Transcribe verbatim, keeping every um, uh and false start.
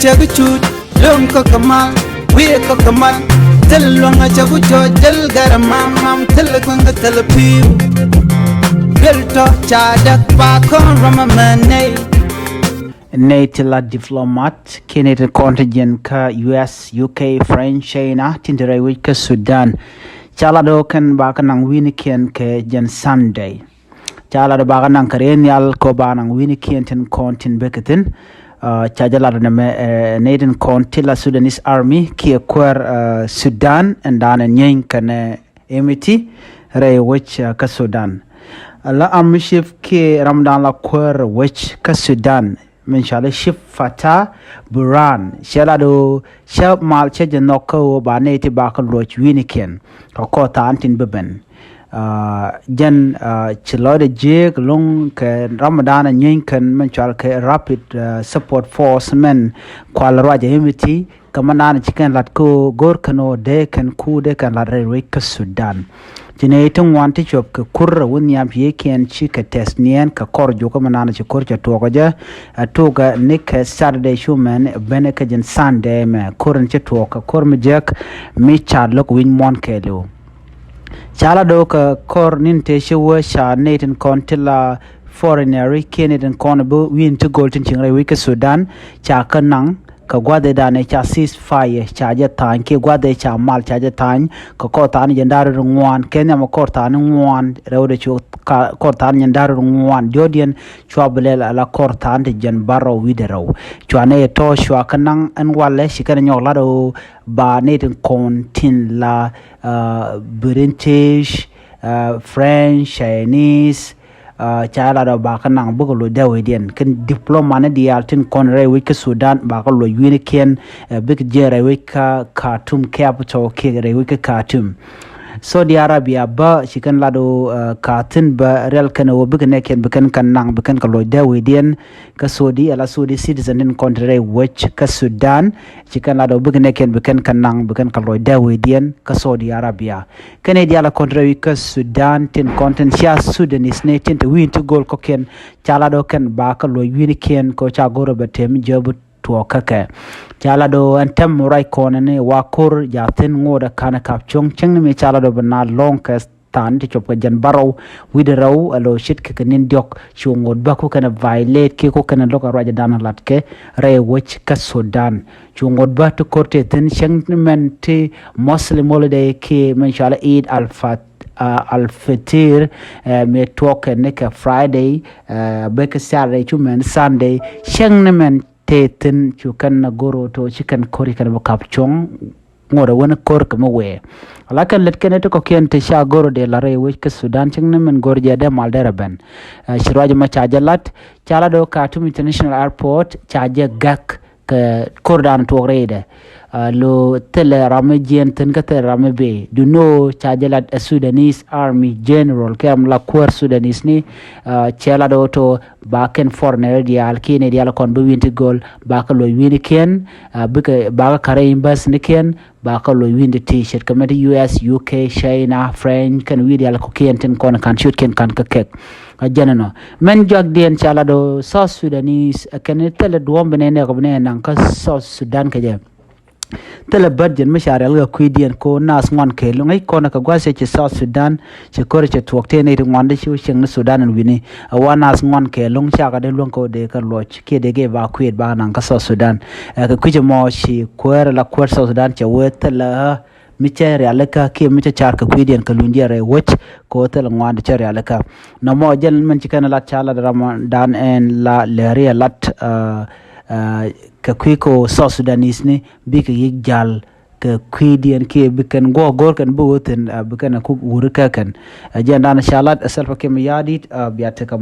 Cɛ bi cut luŋ kɔ kɛ mal, wi̱i̱ kɔ kɛ mal. Thil luŋ a cɛ bi jɔɔc, thil gɛr mam mam, thil kueŋ kɛ thil pi̱i̱m. Thil tɔ ca däk pa kɔn rɔm a mɛ nɛy. Nɛy ti la diplomat kiɛ nɛy ti kɔn ti jiɛn kä U S, U K, French, China, tin te rɛy wec kä Sudan. Ca la do̱ kɛn ba kɛ naŋ wi̱i̱ni kiɛn kɛ jɛn Sunday. Ca lat ba kɛ naŋ kɛ riey nhial kɛ ba naŋ wi̱i̱ni kiɛn tin kɔn tin bek kɛ thi̱n. Ca jɛ lat nɛmɛ nɛy tin kɔn ti la Sudanese Army kiɛ kuäär Sudan ɛn da̱a̱n ɛn nyieeny kɛnɛ Hemedti rɛy wec kä Sudan. La army chief kiɛ ram da̱a̱n la kuäär wec kä Sudan min cɔal i̱ Chief Fatah Burhan cɛ lat ɣöö cä mal cä jɛ nhɔk kä ɣöö ba nɛy ti ba kɛ luɔc wi̱i̱ni kiɛn kɛ kɔr tha̱a̱ŋ tin bi ben. Jɛn ci lɔcdɛ jiëëk lo̱ŋ kɛ ram mi da̱a̱n a nyieeny kɛn mɛn cɔal kɛ Rapid Support Force mɛn kual ruacɛ Hemedti kɛ mɛn da̱a̱n ci kɛn lat kä go̱r kɛn ɣöö dee kɛn ku dee kɛn lat rɛy wec kä Sudan. Ci nɛy ti ŋuan ti cuɔp kɛ kur a wä nhiam ci yiëëkiɛn ci kɛ tɛth niɛn kɛ kɔr jukä mɛn da̱a̱n ci ko̱r cɛ tuɔɔk kä jɛ. Ɛ tuɔɔk ni kɛ Saturday cu mɛn ben kɛ jɛn Sunday mɛ ko̱r in ci tuɔɔk kɛ ko̱r mi jek mi ca lo̱k wi̱ny muɔ̱n kɛɛliw. Ca la do̱k kɛ kɔr ni̱n tëë ci wee ca nɛy tin kɔn ti la foreigner kiɛ nɛy tin kɔn bi wi̱i̱n ti go̱o̱l tin cieŋ rɛy wec kä Sudan ca kä naŋ kɛ gua̱dhidan ca ceasefire ca jɛ tha̱a̱ny kiɛ gua̱dhi ca mal ca jɛ tha̱a̱ny kɛ kɔr tha̱a̱n jiɛn da̱r ri ŋuan kɛ nhiam kɔr tha̱a̱n ŋuan rɛwdɛ cu kɔr tha̱a̱n jiɛn da̱r ri ŋuan diɔ̱ɔ̱diɛn cua bi lɛl ala kɔr tha̱a̱n ti jiɛn bärɔw wi̱cdɛ rɛw. Cua nɛy tɔ̱ cua kä naŋ ɛn walɛ ci kɛn nyɔk lat ɣöö ba nɛy tin kɔn tin la British, French, Chinese, ca lat ɔ ba kä naŋ bikɛ loc dee wecdiɛn kɛn diplomani diaal tin kɔn rɛy wec kä Sudan ba kɛ loc wi̱ni kiɛn bikɛ jiɛn rɛy wec kä Khartoum capital kiɛ rɛy wec kä Khartoum. Saudi Arabia bä ci kɛn lat ɔ ka thi̱n bä rial kɛn ɔ bikɛ nɛ kiɛn bi kɛn kɛ naŋ bi kɛn kɛ loc dee wecdiɛn kä Saudi ala Saudi citizen tin kɔn ti rɛy wec kä Sudan. Ci kɛn lat ɔ bikɛ nɛ kiɛn bi kɛn kɛ naŋ bi kɛn kɛ loc dee wecdiɛn kä Saudi Arabia. Kɛn i̱ diaal a kɔn ti rɛy wec kä Sudan tin kɔn tin cia Sudanese ni tin te wi̱i̱n ti go̱o̱l kɔ̱kiɛn ca lat ɔ kɛn ba kɛ loc wi̱i̱ni kiɛn kɛ ca go̱r ɔ bɛ tem jɛ bi tuɔɔk kä kɛ. Ca lat ɔ ɛn tɛm ruac kɔn ni wa ko̱r ja thi̱n ŋo̱o̱dɛ ka̱n ɛ kap cuɔ̱ŋ cäŋ ni mi ca lat ɔ bi na lɔ̱ŋ kɛ tha̱a̱n ti cop kɛ jɛn bärɔw wi̱cdɛ rɛw ɛ lo̱ ce̱tkɛ kɛ ni̱n diɔ̱k cu ŋot bä ku kɛn ɛ violate kiɛ ku kɛn ɛ lo̱k ɛ ruacdan ɛ latkɛ rɛy wec kä Sudan. Cu ŋot bä ti ko̱r tëë thi̱n cäŋ ni mɛn ti Muslim holiday kiɛ mɛn cɔal Eid al-Fat- al-Fitr mi tuɔɔk kɛ ni kɛ Friday bek kɛ Saturday cu mɛn Sunday cäŋ ni mɛn tëë thi̱n cu kɛn ɛ go̱r ɣöö to̱ ci kɛn ko̱ri kɛn bä kap cuɔ̱ŋ. Ŋot ɛ wen ko̱r kɛ mi wëë ala kɛn lät kɛn ɛ ti kɔ̱kiɛn ti ca go̱r ɔ dee la rɛy wec kä Sudan cäŋ ni min go̱r jɛ dee mal derɛ ben. Ci ruac mɔ ca jɛ lat ca lat ɔ Khartoum International Airport ca jɛ gak kɛ ko̱rdan tuɔɔk rɛydɛ. Lo thilɛ ram mi jiɛn thi̱n kä thilɛ ram mi bee duno ca jɛ lat ɛ Sudanese Army General kɛ ram la kuäär Sudanese ni. Cɛ lat ɔ to ba kɛn foreigner diaal kiɛ ni diaal kɔn bi wi̱n ti go̱l ba kɛ loc wi̱n kiɛn bikɛ ba kɛ kärɛ embassy ni kiɛn ba kɛ loc wi̱n ti ti ce̱tkɛ mɛ ti U S, U K, China, French kɛn wi̱i̱ diaal kɔ̱kiɛn tin kɔn kan ciötkiɛn kan kä kɛk. A jɛn ɛnɔ mɛn juakdiɛn ca lat ɔ South Sudanese kɛn thilɛ duɔ̱ɔ̱m bi nɛ nɛk bi nɛ naŋ kä South Sudan kɛ jɛ. Thilɛ bät jɛn mi ca rial kɛ kui̱diɛn ko nath ŋuan kɛ luŋ i̱ kɔn kɛ gua̱th cɛ ci South Sudan ci ko̱r cɛ tuɔɔk tëë ni ti ŋuan di ci wä cieŋ ni Sudan in wi̱ni. Ɛ wa nath ŋuan kɛ luŋ cakɛ dee luäŋ kɛ wä dee kɛ luɔc kiɛ dee kɛ ba kui̱t ba naŋ kä South Sudan. Ɛ kɛ kui̱c ɛmɔ ci kuäär ala kuäär South Sudan cɛ wee thilɛ mi cä rialikä kiɛ mi cä car kɛ kui̱diɛn kɛ lunydiɛn rɛy wec kɛ ɣöö thil ŋuan di cä rialikä. Nɔmɔ jɛn min ci kɛn lat ca lat ram dan ɛn la lɛri ɛ lat kɛ kui̱ kɛ ɣöö South Sudanese ni bikɛ yic jal kɛ kui̱diɛn kiɛ bi kɛn guɔ̱k go̱r kɛn bi ɣöö thi̱n bi kɛn ɛ kuk wuri kä kɛn. Ɛ jɛn dan ca lat ɛ Salva Kiir Mayardit bia tekɛ